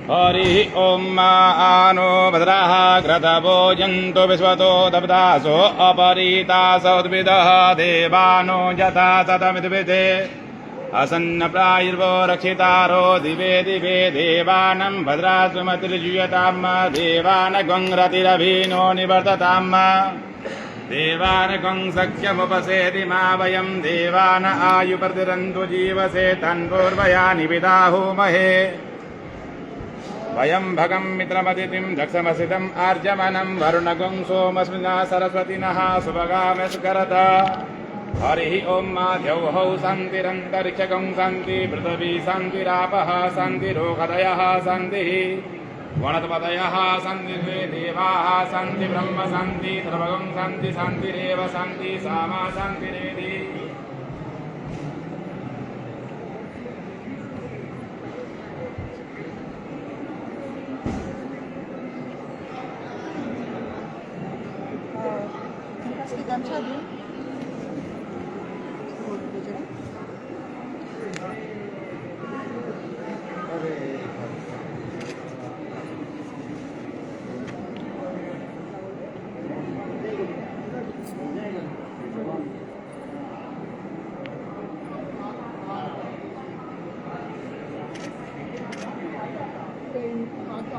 हरिः ॐ मा आनो भद्राः क्रतवो यन्तु विश्वतो दब्दासो अपरीतासौद्विदः देवानो यथा सतमिद्विदे असन्न प्रायुर्वो रक्षितारो दिवे दिवे देवानं भद्रासुमतिर्जुयतां देवानगुं रतिरभिनो निवर्ततां देवानगुं सख्यमुपसेति मा वयं देवान आयुप्रतिरन्तु जीवसे तन्पूर्वया निविदाहुमहे। वयं भगं मित्रमतिथिं दक्षमसितम् आर्यमनं वरुणगुं सोमस्मिना सरस्वतिनः सुभगामस्करत। हरिः ॐ माध्यौहौ शान्तिरन्तरिक्षगुं शान्ति पृथिवी शान्तिरापः शान्तिरोषधयः शान्तिः वनस्पतयः सन्ति स्वे देवाः सन्ति ब्रह्म सन्ति सर्वगुं सन्ति शान्तिरेव शान्ति सामा शान्तिरेधि। हिनका सबके गमछा दियौ बेचारा।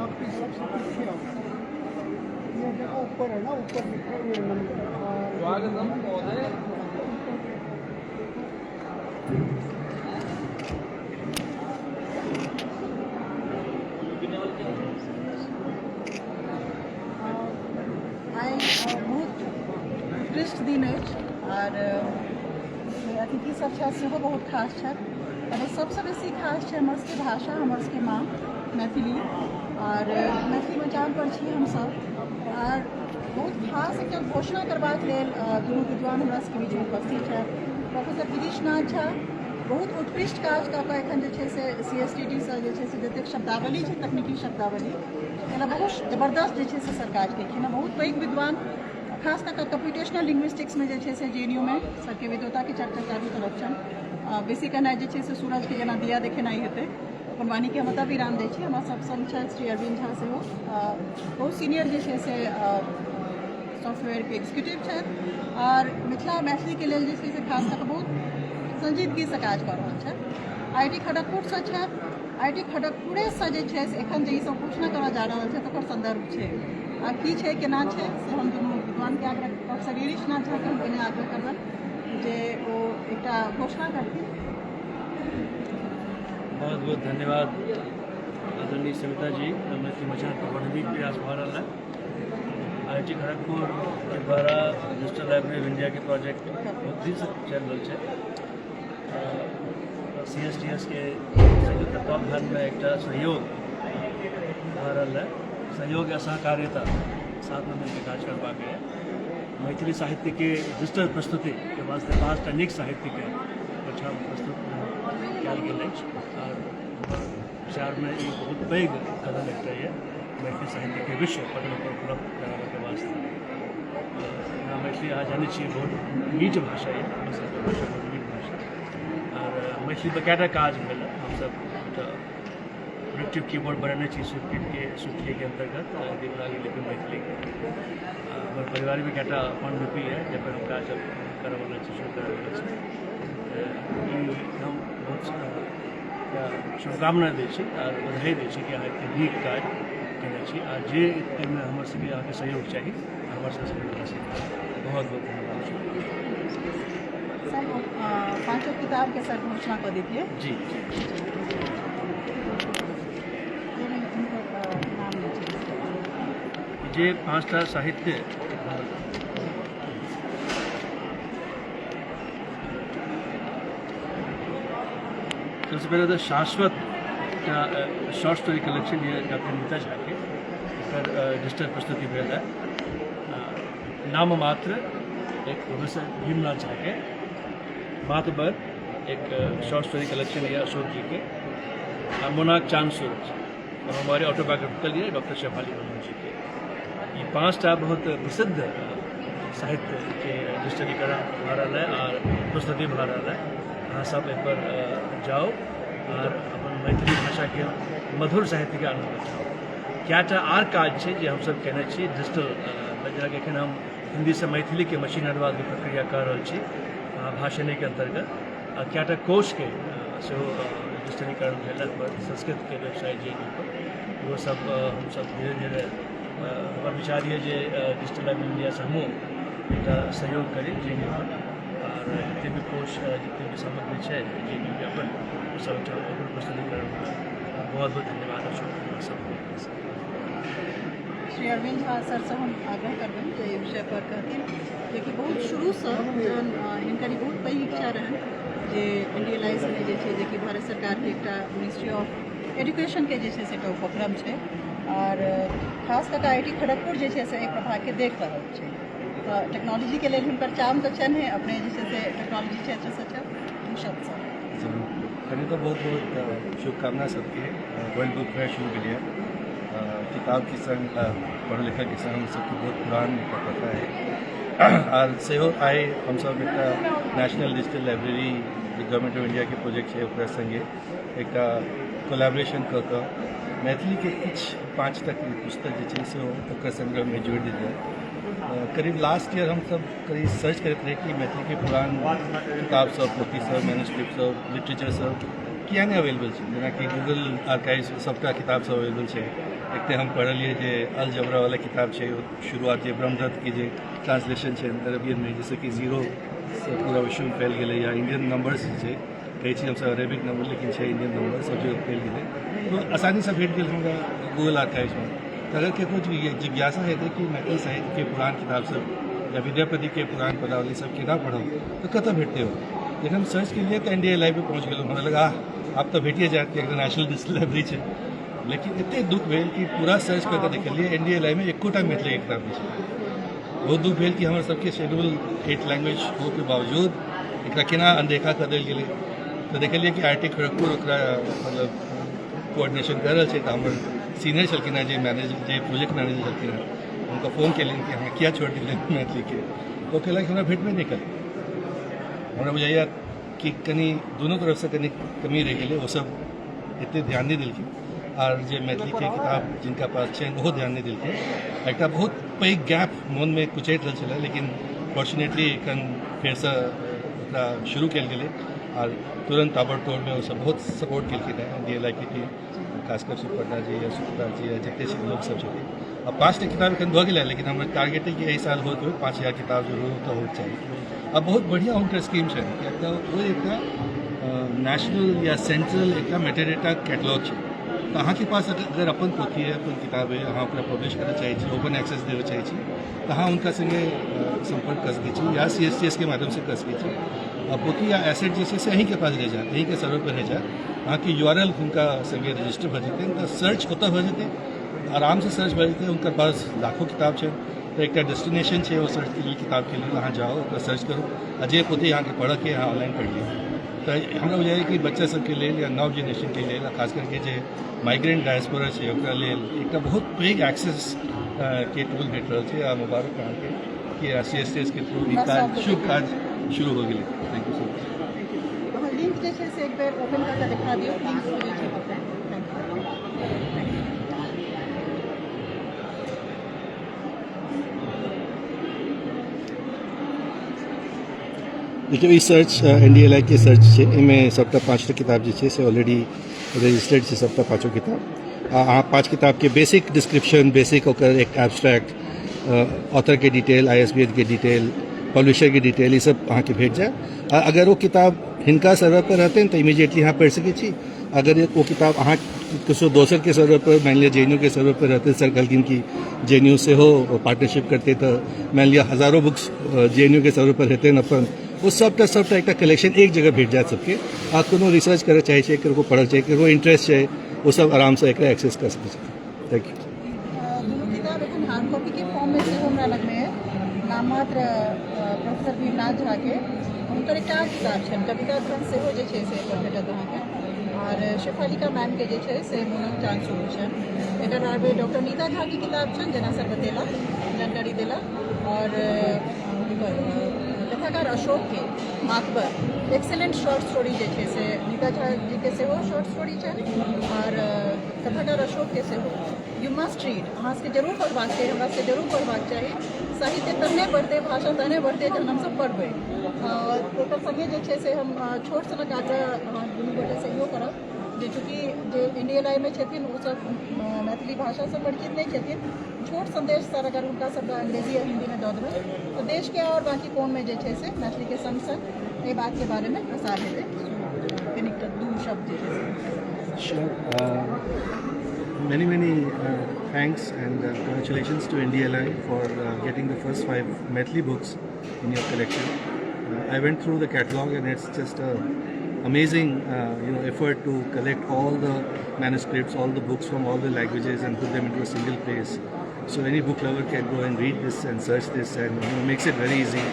आप सबसे पीछे आओ। ये देखो, ऊपर है ना, ऊपर लिखा हुआ है नंबर। स्वागतम महोदय। आइ बहुत उत्कृष्ट दिन अछि आर अतिथि सब छथि, सेहो बहुत खास छथि। एहिमे सबसँ बेसी खास छै हमर सबके भाषा, हमर सबके माँ मैथिली आर मैथिली मचान पर छी हमसब आर बहुत खास एकटा घोषणा करबाक लेल दुनू विद्वान हमरा सबके बीचमे उपस्थित छथि। प्रोफेसर गिरीश नाथ झा बहुत उत्कृष्ट काज कऽ कऽ एखन जे छै से सीएसटीडीसँ जे छै से जतेक शब्दावली छै, तकनीकी शब्दावली, एहिमे बहुत जबरदस्त जे छै से सर काज केलखिन हँ। बहुत पैघ विद्वान, खास कऽ कऽ कम्प्यूटेशनल लिंग्विस्टिक्समे जे छै से जेएनयूमे सरके विद्वताके चर्चा चारू तरफ छनि। बेसी कहनाइ जे छै से सूरजके जेना दिया देखेनाइ हेतै। अपन वाणीके हम एतऽ विराम दै छी। हमरा सब सङ्ग छथि श्री अरविन्द झा, सेहो बहुत सीनियर जे छै से सॉफ्टवेयरके एग्जीक्यूटिव छथि आर मिथिला मैथिलीके लेल जे छै से खास कऽ कऽ बहुत संजीदगीसँ काज कऽ रहल छथि। आईआईटी खड़गपुरसँ छथि। आईआईटी खड़गपुरेसँ जे छै से एखन जे ईसब घोषणा करऽ जा रहल छै, तकर सन्दर्भ छै आ की छै, केना छै, से हम दुनू विद्वानके आग्रह, प्रोफेसर गिरीश नाथ झाके हम पहिने आग्रह करबनि जे ओ एकटा घोषणा करथिन। बहुत बहुत धन्यवाद आदरणीय सविता जी। मैथिली मचान पर बड़ नीक प्रयास भऽ रहल है। आईआईटी खड़गपुर के द्वारा डिजिटल लाइब्रेरी ऑफ इंडिया के प्रोजेक्ट बहुत दिनसँ चलि रहल छै। सीएसटीएस के संयुक्त तत्वावधानमे एकटा सहयोग भऽ रहल है। सहयोग या सहकारिता, साथमे मिलके काज करबाक यऽ। मैथिली साहित्यके डिजिटल प्रस्तुतिके वास्ते पाँचटा नीक साहित्यके ओहिठाम प्रस्तुत कयल गेल अछि आर हमर विचारमे ई बहुत पैघ कदम एकटा यऽ मैथिली साहित्यके विश्व पटल पर उपलब्ध कराबैके वास्ते। हमरा मैथिली, अहाँ जानै छियै, बहुत मीठ भाषा यऽ। हमर सबके भाषा बहुत मीठ भाषा आर मैथिलीपर कएटा काज भेल। हमसब एकटा प्रोडक्टिव कीबोर्ड बनेने छी स्विफ्टके अन्तर्गत, देवनागरी लिपि मैथिलीके। हमर परिवारमे कएटा पाण्डुलिपि यऽ जाहिपर हम काज करऽवला छी, शुरू करऽवला छी। ई हम बहुत शुभकामना दै छी आर बधाई दै छी कि अहाँ एते नीक काज केने छी आ जे एहिमे हमर सबके अहाँके सहयोग चाही, हमर सबके सहयोग भऽ सकैए। बहुत बहुत धन्यवाद। सर, पाँचों किताबके सर घोषणा कऽ दैतियै। जी जी एहिमे हुनकर नाम नहि छै। जे पाँचटा साहित्य, सबसे पहिले तऽ शाश्वत एकटा शॉर्ट स्टोरी कलेक्शन यऽ डॉक्टर नीता झाके, एकर डिजिटल प्रस्तुति भेल है। नाम मात्र एक प्रोफेसर भीमनाथ झाके, मातबर एक शॉर्ट स्टोरी कलेक्शन यऽ अशोक जी के, आ मोनाक चांद सूरज और हमारे ऑटोबायोग्राफिकल ये डॉक्टर शेफाली वर्मा जी के। ई पाँचटा बहुत प्रसिद्ध साहित्यके डिजिटलीकरण भऽ रहल है आर प्रस्तुति भऽ रहल है। अहाँ सब एहिपर जाउ आर अपन मैथिली भाषाके मधुर साहित्यके आनन्द उठाउ। कएटा आर काज छै जे हमसभ कयने छी डिजिटल, जेनाकि एखन हम हिन्दीसँ मैथिलीके मशीन अनुवादके प्रक्रिया कऽ रहल छी भाषिणीके अन्तर्गत। आ कएटा कोशके सेहो डिजिटलीकरण भेल हमर संस्कृतके वेबसाइट जे पर, ओहो सब हमसभ धीरे धीरे, हमर विचार यऽ जे डिजिटल लाइब्रेरी इंडियासँ हमहूँ एकटा सहयोग करी जे पर, आर जतेक भी कोश, जतेक भी सामग्री छै जे के अपन, ओ सब ओहिठाम ओकर प्रस्तुतिकरण हुए। बहुत बहुत धन्यवाद और शुभकामना सबके। श्री अरविंद झा सरसँ हम आग्रह करबनि जे एहि विषय पर कहथिन, जेकि बहुत शुरूसँ जहन हिनकर ई बहुत पैघ इच्छा रहनि जे एनडीएलआईमे जे छै, जेकि भारत सरकारके एकटा मिनिस्ट्री ऑफ एजुकेशनके जे छै से एकटा उपक्रम छै, आओर खास कऽ कऽ आईआईटी खड़गपुर जे छै से एहि प्रभागके देख रहल छै, तऽ टेक्नोलॉजीके लेल हुनकर चाम तऽ छनि अपने जे छै से टेक्नोलॉजी क्षेत्रसँ छथि, दू शब्दसँ। जरूर। पहले तो बहुत बहुत शुभकामना सबके। वर्ल्ड बुक फेयर शुरू के लिए किताबके संग, पढ़ल लिखलके संग हम सबके बहुत पुरान एकटा प्रथा है। आर सेहो आइ हमसब एकटा नेशनल डिजिटल लाइब्रेरी जे गवर्नमेंट ऑफ इंडियाके प्रोजेक्ट छै, ओकरा संगे एकटा कोलैबोरेशन कऽ कऽ मैथिलीके किछु 5 टा पुस्तक जे छै से ओकर संग्रहमे जोड़ि देल जाय। करीब लास्ट ईयर हमसब करीब सर्च करैत रही कि मैथिलीके पुरान किताब सब, पोथी सब, मैन्यूस्क्रिप्ट सब, लिटरेचर सब किया नहि अवेलेबल छै। जेनाकि गूगल आर्काइव सबटा किताब सब अवेलेबल छै। एक तऽ हम पढ़लियै जे अल जबरावला किताब छै, ओ शुरुआत जे ब्रह्मदत्तके जे ट्रांसलेशन छै अरबियनमे, जैसे कि जीरो से पूरा विश्वमे फैल गेलै, या इंडियन नंबर्स जे छै, कहै छी हमसब अरेबिक नंबर, लेकिन छै इंडियन नंबर, सब जगह फैल गेलै, तो आसानीसँ भेट गेल हमरा गूगल आर्काइव्समे। तऽ अगर ककरो जिज्ञासा हेतै कि मैथिली साहित्यके पुरान किताब सब या विद्यापतिके पुरान पदावली सब केना पढ़ब, तऽ कतऽ भेटतै ओ? जखन हम सर्च केलियै तऽ एनडीएलआई पे पहुँच गेलहुँ। हमरा लगा आब तऽ भेटिए जायत, कि नेशनल डिजिटल लाइब्रेरी छै। लेकिन एतेक दुःख भेल कि पूरा सर्च कऽ कऽ देखलियै, एनडीएलआई मे एकोटा मैथिलीके किताब नहि छै। बहुत दुःख भेल कि हमर सबके शेड्यूल एट लैंग्वेज होके बावजूद एकरा केना अनदेखा कऽ देल गेलै। तऽ देखलियै कि आईआईटी खड़गपुर ओकरा मतलब कोऑर्डिनेशन कऽ रहल छै। तऽ हमर सीनियर छलखिन हेँ जे मैनेजर, जे प्रोजेक्ट मैनेजर छलखिन हेँ, हुनका फोन केलियनि कि अहाँ किया छोड़ि देलियै मैथिलीके? ओ कहलक, हमरा भेटबे नहि कयल। हमरा बुझाइए कि कनि दुनू तरफसँ कनि कमी रहि गेलै। ओसभ एतेक ध्यान नहि देलखिन, आर जे मैथिलीके किताब जिनका पास छनि, ओहो ध्यान नहि देलखिन। एकटा बहुत पैघ गैप मोनमे कुचरि रहल छलै, लेकिन फॉर्चुनेटली एखन फेरसँ ओकरा शुरू कयल गेलै आर तुरन्त ताबड़तोड़मे ओसभ बहुत सपोर्ट केलखिन हेँ, डी एल I के टीम, खासकर सुपर्णा जी या सुप्रता जी या जतेक लोकसभ छथिन। आ 5टा किताब एखन भऽ गेलै, लेकिन हमर टारगेट है कि एहि साल होइत होइत 5000 किताब जरूर तऽ होइके चाही। आ बहुत बढ़िआँ हुनकर स्कीम छै, किएक तऽ ओ एकटा नेशनल या सेंट्रल एकटा मेटाडेटा कैटलॉग छै। तऽ अहाँके पास अगर अपन पोथी है, अपन किताब है, अहाँ ओकरा पब्लिश करऽ चाहै छी, ओपन एक्सेस देबऽ चाहै छी, तऽ अहाँ हुनका सङ्गे सम्पर्क कऽ सकै छी या सीएसटीएस के माध्यमसँ कऽ सकै छी। आ पोथी या एसेट जे छै से अहीँके पास रहि जायत, अहीँके सर्वर पर रहि जायत। अहाँके यूआरएल हुनका सङ्गे रजिस्टर भऽ जेतै, तऽ सर्च ओतऽ भऽ जेतै, आरामसँ सर्च भऽ जेतै। हुनकर पास लाखों किताब छै, तऽ एकटा डेस्टिनेशन छै ओ सर्चके लेल, किताबके लेल। अहाँ जाउ, ओकरा सर्च करू आ जे पोथी अहाँके पढ़ऽके, अहाँ ऑनलाइन पढ़ि लिअ। तऽ हमरा बुझाइए कि बच्चा सबके लेल या नव जेनरेशनके लेल, आ खास करके जे माइग्रेंट डायस्पोरा छै, ओकरा लेल एकटा बहुत पैघ एक्सेस के टूल भेट रहल छै। आ मुबारक अहाँके कि सीएसटीएस के थ्रू ई काज, शुभ काज शुरू हो गेलै। Thank you so much. अहाँ लिंक जे छै से एक बेर ओपन कऽ कऽ देखा दियौ, लिंक जे छै। Thank you. देखियौ, ई सर्च एनडीएलआई के सर्च छै। एहिमे सभटा 5टा किताब जे छै से ऑलरेडी रजिस्टर्ड छै, सभटा पाँचो किताब। आ अहाँ पाँच किताबके बेसिक डिस्क्रिप्शन, बेसिक ओकर एक एब्स्ट्रैक्ट, ऑथरके डिटेल, आईएसबीएन के डिटेल, पब्लिशरके डिटेल, ई सब अहाँके भेट जायत। आ अगर ओ किताब हिनका सर्वर पर रहतनि तऽ इमीडिएटली अहाँ पढ़ि सकै छी। अगर ओ किताब अहाँ किछु दोसरके सर्वर पर, मानि लिअ जेएनयू के सर्वर पर रहतै, सर कहलखिन कि जेएनयू सेहो पार्टनरशिप करतै, तऽ मानि लिअ हजारो बुक्स जेएनयू के सर्वर पर हेतै अपन, ओ सबटा सबटा एकटा कलेक्शन एक जगह भेट जायत सबके। आ कोनो रिसर्च करऽ चाहै छै, ककरो पढ़ऽ चाहै, ककरो इंटरेस्ट छै, ओ सब आरामसँ एकरा एक्सेस कऽ सकै छै। Thank you. दुनू किताब एखन हार्ड कॉपीके फॉर्ममे सेहो हमरा लगमे अइ। नाममात्र प्रोफेसर भीमनाथ झाके हुनकर एकटा आर किताब छनि, कविता धन, सेहो जे छै से एकर भेटत अहाँके। आर शेफालिका मैमके जे छै से मोनक चाँद शुरू छनि। एकर बाद डॉक्टर नीता झाके किताब छनि, जेना सर बतेला, जानकारी देला। आओर हुनकर कथाकार अशोकके मातबर। एक्सेलेंट शॉर्ट स्टोरी जे छै से नीता झा जीके सेहो शॉर्ट स्टोरी छनि आओर कथाकार अशोकके सेहो। You must read, अहाँ सबके जरूर पढ़बाक चाही, हमरा सबके जरूर पढ़बाक चाही। साहित्य तहने बढ़तै, भाषा तहने बढ़तै जहन हमसब पढ़बै। ओकर सङ्गे जे छै से हम छोट सनक आग्रह अहाँ दुनू गोटेसँ इहो करब जे चूँकि जे इंडियन मे छथिन ओसब मैथिली भाषासँ परिचित नहि छथिन, छोट सन्देश सर अगर हुनका सबके अंग्रेजी या हिन्दीमे दऽ देबै तऽ देशके आओर बाँकी कोनमे जे छै से मैथिलीके सङ्ग सङ्ग एहि बातके बारेमे प्रसार हेतै। कनिक दू शब्द जे छै से। Sure. Many, many thanks and congratulations to NDLI for getting the first five Maithili books in your collection. I went through the catalog and it's just a amazing effort to collect all the manuscripts, all the books from all the languages and put them into a single place. So any book lover can go and read this and search this, and makes it very easy,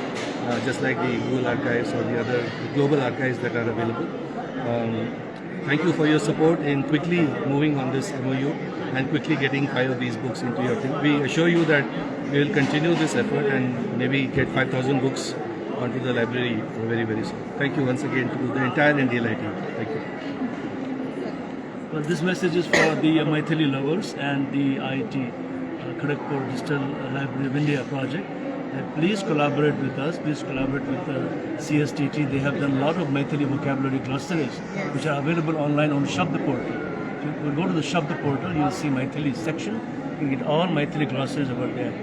just like the Google archives or the other global archives that are available. Thank you for your support in quickly moving on this MOU and quickly getting five of these books into your thing. We assure you that we will continue this effort and maybe get 5,000 books onto the library very, very soon. Thank you once again to the entire NDLI team. Thank you. Well, this message is for the Maithili lovers and the IIT Kharagpur Digital Library of India project. That please collaborate with us, please collaborate with CSTT. They have done a lot of Maithili vocabulary glossaries, which are available online on Shabd portal. If you go to the Shabd portal, you'll see Maithili section. You can get all Maithili glossaries over there.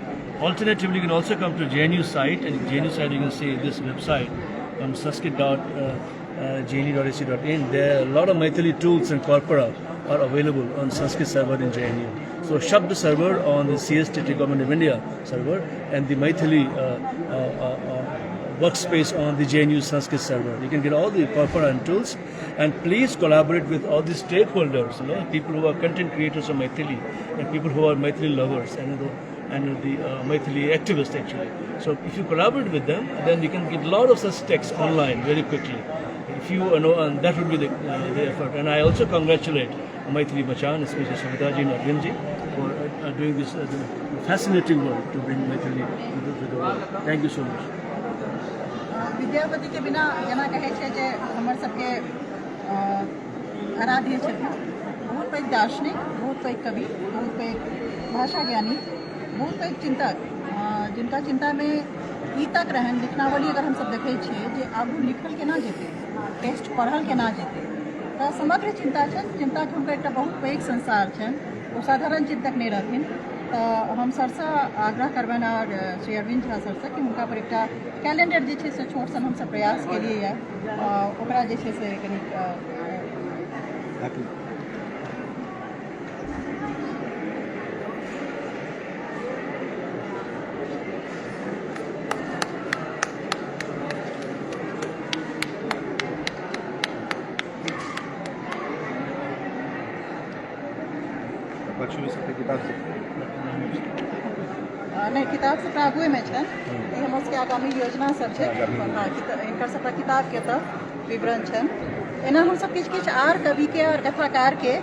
Alternatively, you can also come to JNU site, and JNU site you can see this website from sanskrit.jnu.ac.in. There are a lot of Maithili tools and corpora are available on Sanskrit server in JNU. So Shabd server on the CSTT Government of India server and the Maithili workspace on the JNU Sanskrit server. You can get all the corpora and tools, and please collaborate with all the stakeholders, people who are content creators of Maithili and people who are Maithili lovers and the Maithili activists actually. So if you collaborate with them, then you can get a lot of such texts online very quickly. If you know, and that would be the effort. And I also congratulate Maithili Machan, especially Savita ji and Arvind ji, for doing this fascinating work to bring Maithili to the world. Thank you so much. विद्यापतिके बिना जेना कहै छै जे हमर सबके आराध्य छथिन, बहुत पैघ दार्शनिक, बहुत पैघ कवि, बहुत पैघ भाषा ज्ञानी, बहुत पैघ चिन्तक, जिनका चिन्तामे ई तक रहनि, लिखनावली अगर हमसब देखै छियै जे आगू लिखल केना जेतै, टेक्स्ट पढ़ल केना जेतै, तऽ समग्र चिन्ता छनि। चिन्ताके हुनकर एकटा बहुत पैघ संसार छनि, ओ साधारण चिन्तक नहि रहथिन। तऽ हम सरसँ आग्रह करबनि आओर श्री अरविन्द झा सरसँ कि हुनका पर एकटा कैलेंडर जे छै से छोट सन हमसब प्रयास केलियै यऽ, ओकरा जे छै से कनिक Happy. पाछू सबके किताब सब नहि, किताब सबटा आगुएमे छनि। ई हमर सबके आगामी योजना सब छै। हँ, हिनकर सबटा किताबके तऽ विवरण छनि। एना हमसब किछु किछु आर कविके आओर कथाकारके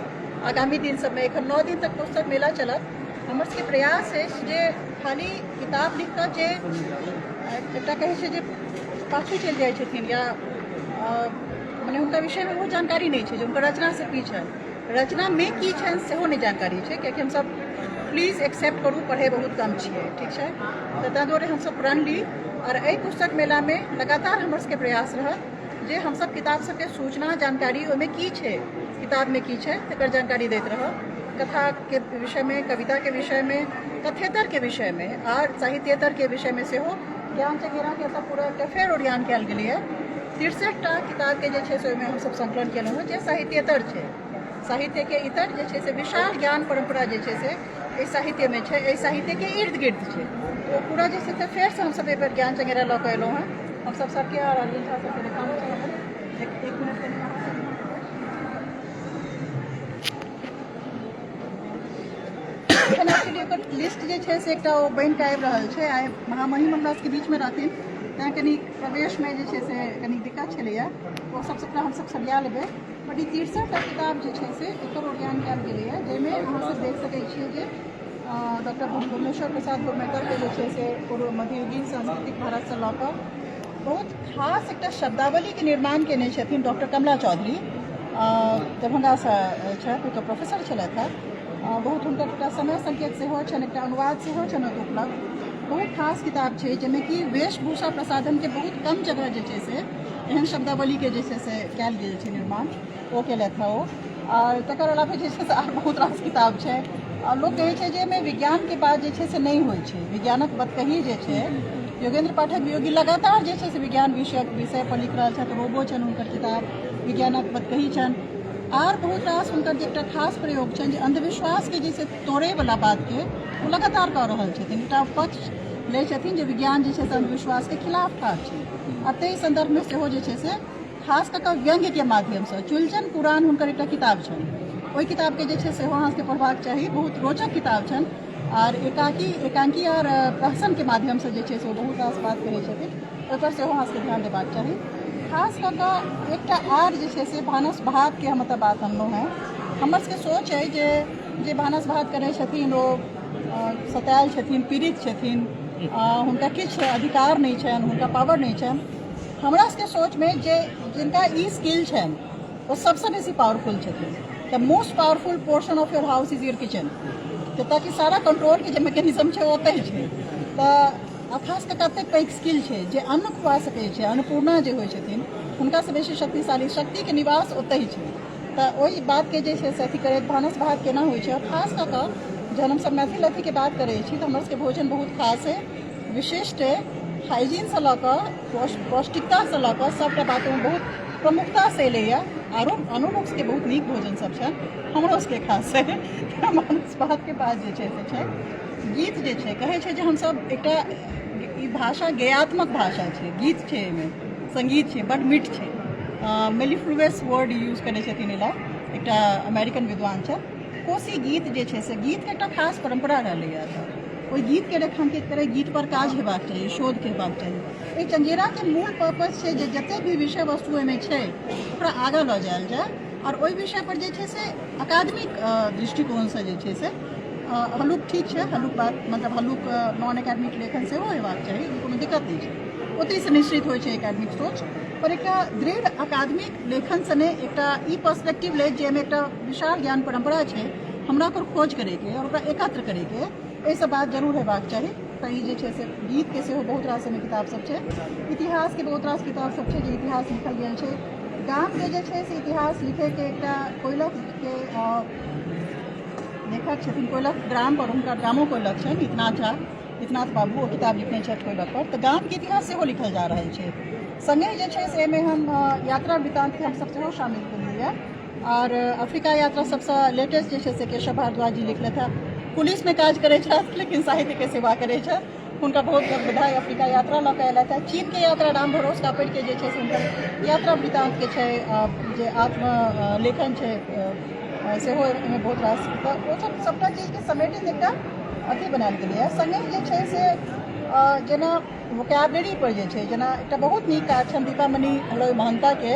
आगामी दिन सबमे, एखन 9 दिन तक पुस्तक मेला चलत, हमर सबके प्रयास अछि जे खाली किताब लिख कऽ जे एकटा कहै छै जे पाछू चलि जाइ छथिन या मने हुनका विषयमे बहुत जानकारी नहि छै जे हुनकर रचनासँ की छनि, रचनामे की छनि सेहो नहि जानकारी छै, कियाकि हमसब, प्लीज एक्सेप्ट करू, पढ़ै बहुत कम छियै, ठीक छै? तऽ ताहि दुआरे हमसब प्रण ली आओर एहि पुस्तक मेलामे लगातार हमर सबके प्रयास रहत जे हमसब किताब सबके सूचना, जानकारी, ओहिमे की छै, किताबमे की छै, तकर जानकारी दैत रहब। कथाके विषयमे, कविताके विषयमे, कथेतरके विषयमे आर साहित्येतरके विषयमे सेहो ज्ञान चंगेराके एतऽ पूरा एकटा फेर ओरियान कयल गेलैए। 63 टा किताबके जे छै से ओहिमे हमसब संकलन केलहुँ हँ जे साहित्येतर छै। साहित्यके इतर जे छै से विशाल ज्ञान परम्परा जे छै से एहि साहित्यमे छै, एहि साहित्यके इर्द गिर्द छै, ओ पूरा जे छै से फेरसँ हमसब एहि बेर ज्ञान चंगेरा लऽ कऽ एलहुँ हँ। हमसब सबके आओर अरविन्द झा सबके देखाबऽ चाहब। एक एक मिनट कनि अहाँ सब। एखन एक्चुअली ओकर लिस्ट जे छै से एकटा ओ बनि कऽ आबि रहल छै। आइ महामहिम हमरा सबके बीचमे रहथिन, तैँ कनि प्रवेशमे जे छै से कनि दिक्कत छलैए। ओ सब सबटा हमसब सरिया लेबै, बट ई 63 टा किताब जे छै से एकर ओरियान कयल गेलैए, जाहिमे अहाँसब देख सकै छियै जे डॉक्टर भुवनेश्वर प्रसाद भुवनेकरके जे छै से पूर्व मध्ययुगीन सांस्कृतिक भारतसँ लऽ कऽ बहुत खास एकटा शब्दावलीके निर्माण केने छथिन डॉक्टर कमला चौधरी, दरभंगासँ छथि, ओ तऽ प्रोफेसर छलथि हेँ। बहुत हुनकर एकटा समय संकेत सेहो छनि, एकटा अनुवाद सेहो छनि ओतऽ उपलब्ध। बहुत खास किताब छै जाहिमे कि वेशभूषा प्रसाधनके बहुत कम जगह जे छै से एहन शब्दावलीके जे छै से कयल गेल छै निर्माण, ओ केलथि हेँ ओ। आओर तकर अलावे जे छै से आर बहुत रास किताब छै। आ लोक कहै छै जे एहिमे विज्ञानके बात जे छै से नहि होइ छै, विज्ञानक बतकही जे छै, योगेंद्र पाठक वियोगी लगातार जे छै से विज्ञान विषयक विषय पर लिख रहल छथि। रोबो छनि हुनकर किताब, विज्ञानक बतकही छनि। आर बहुत रास हुनकर जे एकटा खास प्रयोग छनि जे अंधविश्वासके जे छै तोड़ैवला बातके ओ लगातार कऽ रहल छथिन। एकटा पक्ष लै छथिन जे विज्ञान जे छै से अंधविश्वासके खिलाफ ठाढ़ छै। आ ताहि सन्दर्भमे सेहो जे छै से खास कऽ कऽ व्यंग्यके माध्यमसँ चुलचन पुराण हुनकर एकटा किताब छनि, ओहि किताबके जे छै सेहो अहाँ सबके पढ़बाक चाही, बहुत रोचक किताब छनि। आर एकाकी एकांकी आर प्रहसनके माध्यमसँ जे छै से ओ बहुत रास बात कहै छथिन, ओहिपर सेहो अहाँ सबके ध्यान देबाक चाही। खास कऽ कऽ एकटा आर जे छै से भानस भातके हम एतऽ बात अनलहुँ हेँ। हमर सबके सोच अइ जे जे भानस भात करै छथिन ओ सतायल छथिन, पीड़ित छथिन, हुनका किछु अधिकार नहि छनि, हुनका पावर नहि छनि। हमरा सबके सोचमे जे जिनका ई स्किल छनि ओ सबसँ बेसी पावरफुल छथिन। The most powerful portion of your house is your kitchen, तऽ ताकि सारा कंट्रोलके जे मैकेनिज्म छै ओतहि छै। तऽ आ खास कऽ कतेक पैघ स्किल छै जे अन्न खुआ सकै छै, अन्नपूर्णा जे होइ छथिन हुनकासँ बेसी शक्तिशाली शक्तिके निवास ओतहि छै। तऽ ओहि बातके जे छै से अथी करैत भानस भात केना होइ छै। आओर खास कऽ कऽ जहन हमसब मैथिल अथीके बात करै छी तऽ हमर सबके भोजन बहुत खास अइ, विशिष्ट अइ, हाइजीनसँ लऽ कऽ पौष्टिकतासँ लऽ कऽ सभटा बात ओहिमे बहुत प्रमुखतासँ एलैए। आरो आनो लोक सबके बहुत नीक भोजन सब छनि, हमरो सबके खास अइ। भानस भातके बात जे छै से छै। गीत जे छै कहै छै जे हमसब एकटा ई भाषा गेयात्मक भाषा छै, गीत छै एहिमे, संगीत छै, बड मीठ छै। मेलिफ्लुएस वर्ड यूज करै छथिन एहि लए एकटा अमेरिकन विद्वान छथि। कोसी गीत जे छै से गीतके एकटा खास परम्परा रहलैए, तऽ ओहि गीतके रेखांकित करै गीत पर काज हेबाक चाही, शोधके हेबाक चाही। एहि चंगेराके मूल पर्पज छै जे जतेक भी विषय वस्तु ओहिमे छै ओकरा आगाँ लऽ जायल जाय आओर ओहि विषय पर जे छै से अकादमिक दृष्टिकोणसँ जे छै से हल्लुक ठीक छै, हल्लुक बात मतलब हल्लुक नॉन एकेडमिक लेखन सेहो हेबाक चाही, कोनो दिक्कत नहि छै, ओतहिसँ निश्चित होइ छै एकेडमिक सोच। पर एकटा दृढ़ अकादमिक लेखन सने एकटा ई पर्सपेक्टिव लैत जाहिमे एकटा विशाल ज्ञान परम्परा छै, हमरा ओकर खोज करैके आओर ओकरा एकत्र करैके एहिसँ बात जरूर हेबाक चाही। तऽ ई जे छै से गीतके सेहो बहुत रास एहिमे किताब सब छै, इतिहासके बहुत रास किताब सब छै जे इतिहास लिखल गेल छै। गामके जे छै से इतिहास लिखैके एकटा कोइलखके लेखक छथिन, कोइलख ग्राम पर हुनकर गामो कोइलख छनि, इतनाथ झा, इतनाथ बाबू ओ किताब लिखने छथि कोइलख पर। तऽ गामके इतिहास सेहो लिखल जा रहल छै। सङ्गहि जे छै से एहिमे हम यात्रा वृत्तान्तके हमसब सेहो शामिल केलियै। आओर अफ्रीका यात्रा सबसँ लेटेस्ट जे छै से केशव भारद्वाज जी लिखलथि हेँ, पुलिसमे काज करै छथि लेकिन साहित्यके सेवा करै छथि, हुनका बहुत बहुत बधाई। अफ्रीका यात्रा लऽ कऽ अयलथि हेँ। चीनके यात्रा राम भरोस कापड़िके जे छै से हुनकर यात्रा वृत्तान्तके छै जे आत्मलेखन छै सेहो एहिमे बहुत रास, तऽ ओ सब सभटा चीजके समेटित एकटा अथी बनायल गेलैए। सङ्गहि जे छै से जेना वोकैबलरी पर जे छै जेना एकटा बहुत नीक काज छनि दीपामणि हलोई महन्ताके,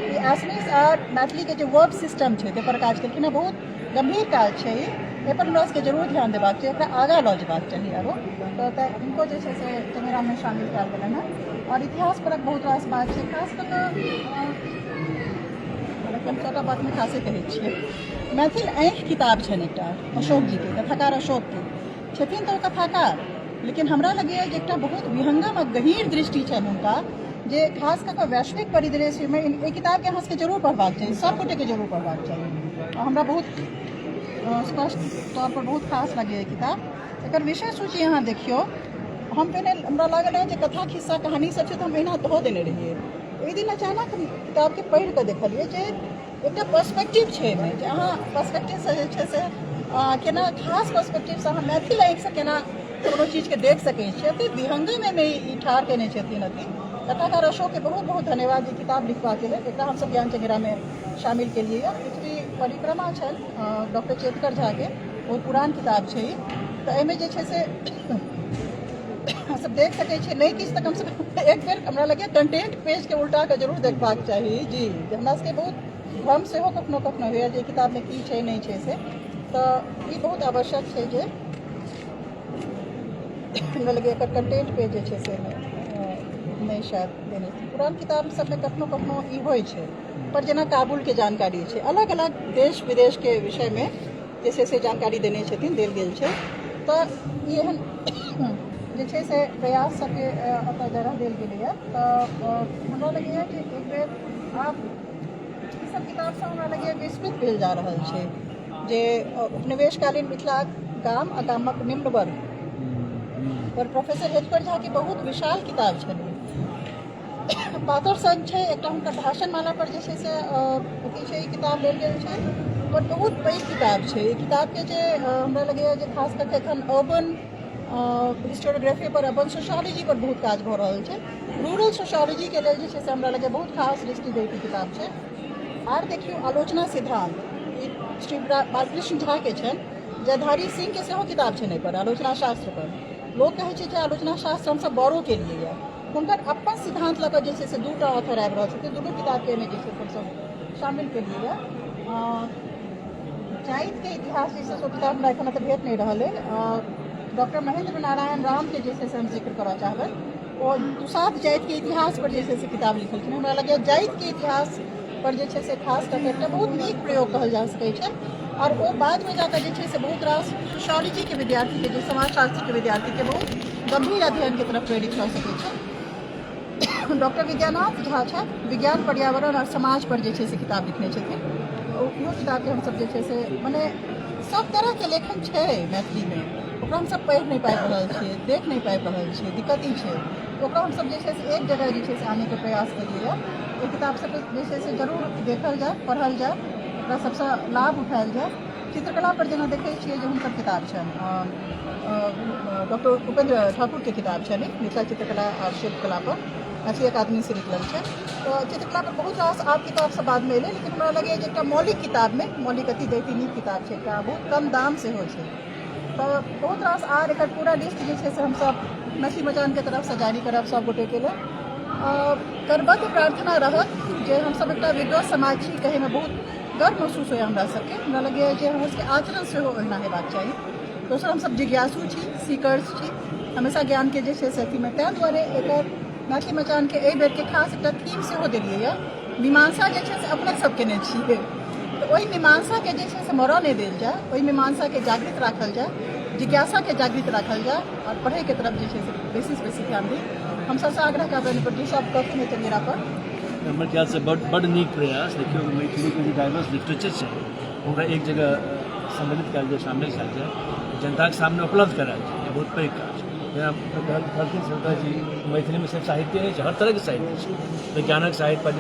ई आसमीस आर मैथिलीके जे वर्ब सिस्टम छै ताहि पर काज केलखिन हेँ, बहुत गम्भीर काज छै ई, एहिपर हमरा सबके जरूर ध्यान देबाक चाही, एकरा आगाँ लऽ जेबाक चाही आरो। तऽ हिनको जे छै से चंगेरामे शामिल कयल गेलनि हेँ। आओर इतिहास परक बहुत रास बात छै, खास कऽ कऽ हालाँकि हम सबटा बातमे खासे कहै छियै। मैथिल आँखि किताब छनि एकटा अशोक जीके, कथाकार अशोकके छथिन तऽ ओ कथाकार, लेकिन हमरा लगैए जे एकटा बहुत विहंगम आ गहींर दृष्टि छनि हुनका जे खास कऽ कऽ वैश्विक परिदृश्यमे एहि किताबके अहाँ सबके जरूर पढ़बाक चाही, सब गोटेके जरूर पढ़बाक चाही। आ हमरा बहुत स्पष्ट तौर पर बहुत खास लगैए किताब। एकर विषय सूची अहाँ देखियौ। हम पहिने हमरा लागल रहै जे कथा खिस्सा कहानी सब छै तऽ हम एहिना धऽ देने रहियै। ओहि दिन अचानक किताबके पढ़ि कऽ देखलियै जे एकटा पर्सपेक्टिव छै एहिमे, जे अहाँ पर्सपेक्टिवसँ जे छै से केना खास पर्सपेक्टिवसँ अहाँ मैथिल आँखिसँ केना कोनो चीजके देख सकै छियै। अति विहंगम एहिमे ई ठाढ़ केने छथिन अथी कथाकार अशोकके बहुत बहुत धन्यवाद जे किताब लिखबाके लेल एकरा हमसब ज्ञान चंगेरामे शामिल केलियै। पृथ्वी परिक्रमा छनि डॉक्टर चेतकर झाके, बहुत पुरान किताब छै ई, तऽ एहिमे जे छै से हमसब देख सकै छियै, नहि किछु तऽ कमसँ कम एक बेर हमरा लगैए कंटेंट पेजके उल्टा कऽ जरूर देखबाक चाही जी। जे हमरा सबके बहुत भ्रम सेहो कखनो कखनो होइए जे किताबमे की छै नहि छै से, तऽ ई बहुत आवश्यक छै जे हमरा लगैए एकर कंटेंट पेज जे छै से एहिमे नहि शायद देने छथिन। पुरान किताब सबमे कखनो कखनो ई होइ छै, पर जेना काबुलके जानकारी छै, अलग अलग देश विदेशके विषयमे जे छै से जानकारी देने छथिन, देल गेल छै। तऽ ई एहन जे छै से प्रयास सबके ओतऽ जगह देल गेलैए। तऽ हमरा लगैए जे एक बेर आब ई सब किताबसँ हमरा लगैए विस्मृत भेल जा रहल छै जे उपनिवेशकालीन मिथिलाक गाम आ गामक निम्न वर्ग पर प्रोफेसर हेजकर झाके बहुत विशाल किताब छनि। पातर सन छै एकटा हुनकर भाषण माला पर जे छै से अथी छै, ई किताब लेल गेल छै, पर बहुत पैघ किताब छै। ई किताबके जे हमरा लगैए जे खास कऽ के एखन अर्बन हिस्टोरियोग्राफी पर, अर्बन सोशियोलॉजी पर बहुत काज भऽ रहल छै। रूरल सोशियोलॉजीके लेल जे छै से हमरा लगैए बहुत खास दृष्टि दैके किताब छै। आर देखियौ आलोचना सिद्धांत, ई श्री बालकृष्ण झाके छनि। जयधारी सिंहके सेहो किताब छनि एहिपर, आलोचना शास्त्र पर। लोक कहै छै जे आलोचना शास्त्र हमसब बड़ो केलिए यऽ, हुनकर अपन सिद्धांत लऽ कऽ जे छै से दूटा ऑथर आबि रहल छथिन, दुनू किताबके एहिमे जे छै से हमसब शामिल केलिए यऽ। जातिके इतिहास जे छै से ओ किताब हमरा एखन तऽ भेट नहि रहल अइ। डॉक्टर महेंद्र नारायण रामके जे छै से हम जिक्र करऽ चाहबै। ओ दुसाध जातिके इतिहास पर जे छै से किताब लिखलखिन। हमरा लगैए जातिके इतिहास पर जे छै से खास कऽ के एकटा बहुत नीक प्रयोग कहल जा सकै छै। आओर ओ बादमे जाकऽ जे छै से बहुत रास सोशियोलॉजीके विद्यार्थीके, जे समाजशास्त्रके विद्यार्थीके बहुत गम्भीर अध्ययनके तरफ प्रेरित कऽ सकै छै। डॉक्टर विद्यानाथ झा छथि, विज्ञान पर्यावरण आओर समाज पर जे छै से किताब लिखने छथिन। ओहो किताबके हमसब जे छै से मने सब तरहके लेखन छै मैथिलीमे, ओकरा हमसब पढ़ि नहि पाबि रहल छियै, देख नहि पाबि रहल छियै, दिक्कत ई छै। ओकरा हमसब जे छै से एक जगह जे छै से आनैके प्रयास केलियै। ओहि किताब सबके जे छै से जरूर देखल जाय, पढ़ल जाय, ओकरा सबसँ लाभ उठायल जाय। चित्रकला पर जेना देखै छियै जे हुनकर किताब छनि, डॉक्टर उपेंद्र ठाकुरके किताब छनि मिथिला चित्रकला आ शिल्पकला पर, मैथिली अकादमीसँ निकलल छै। तऽ चित्रकला पर बहुत रास आब किताब सब बादमे एलै, लेकिन हमरा लगैए जे एकटा मौलिक किताबमे मौलिक अति दैती नीक किताब छै एकटा, बहुत कम दाम सेहो छै। तऽ बहुत रास आर एकर पूरा लिस्ट जे छै से हमसब मैथिली मचानके तरफसँ जारी करब सब गोटेके लेल। करबद्ध प्रार्थना रहत जे हमसब एकटा विद्वत समाज छी, कहैमे बहुत गर्व महसूस होइए हमरा सबके। हमरा लगैए जे हमर सबके आचरण सेहो ओहिना हेबाक चाही। दोसर हमसब जिज्ञासु छी, सीकर्स छी, हमेशा ज्ञानके जे छै से अथीमे, ताहि दुआरे एकर मैथिली मचानके एहि बेरके खास एकटा थीम सेहो देलियै यऽ, मीमांसा जे छै से अपने सब केने छियै। तऽ ओहि मीमांसाके जे छै से मरऽ नहि देल जाय, ओहि मीमांसाके जागृत राखल जाय, जिज्ञासाके जागृत राखल जाय आओर पढ़ैके तरफ जे छै से बेसीसँ बेसी ध्यान दी। हम सबसँ आग्रह करबनि पर सब कहथिन चंगेरा पर। हमर ख्यालसँ बड्ड नीक प्रयास। देखियौ, मैथिलीके जे डाइवर्स लिटरेचर छै ओकरा एक जगह सम्मिलित कयल जाय, शामिल कयल जाय, जनताके सामने उपलब्ध करायल जाय, ई बहुत पैघ काज। जेना कहलखिन सविता जी, मैथिलीमे सिर्फ साहित्य नहि छै, हर तरहके साहित्य छै, विज्ञानक साहित्य,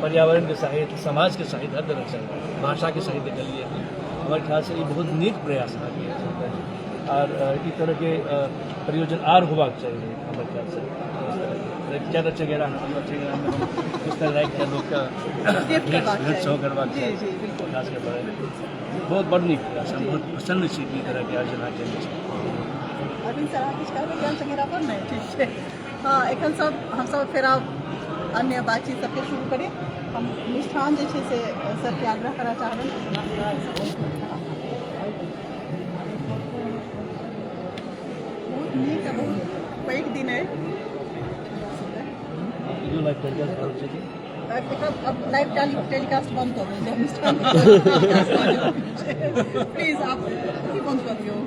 पर्यावरणके साहित्य, समाजके साहित्य, हर तरहके साहित्य, भाषाके साहित्य देखलियै हँ। हमर ख्यालसँ ई बहुत नीक प्रयास अहाँके सविता जी, आर ई तरहके प्रयोजन आर होबाक चाही हमर ख्यालसँ। ज्यादा चगेरा किछु तरह राखि कऽ लोकके भेंट सेहो करबाक चाही, खास कऽ बहुत बड़ नीक प्रयास। हम बहुत प्रसन्न छी कि ई तरहके आयोजन अहाँ केने छी। अरविंद सर, अहाँ किछु कहबै ज्ञान चंगेरा पर? नहि, ठीक छै। हँ, एखन सब हमसब फेर आब अन्य बातचीत सबके शुरू करी। हम मिष्ठान जे छै से सरके आग्रह करऽ चाहबै। बहुत नीक आ बहुत पैघ दिन अइ। लाइव टेलीकास्ट भऽ रहल छै। अब लाइव टेलीकास्ट बंद कऽ देल जाय। प्लीज आप अथी बंद कऽ दियौ।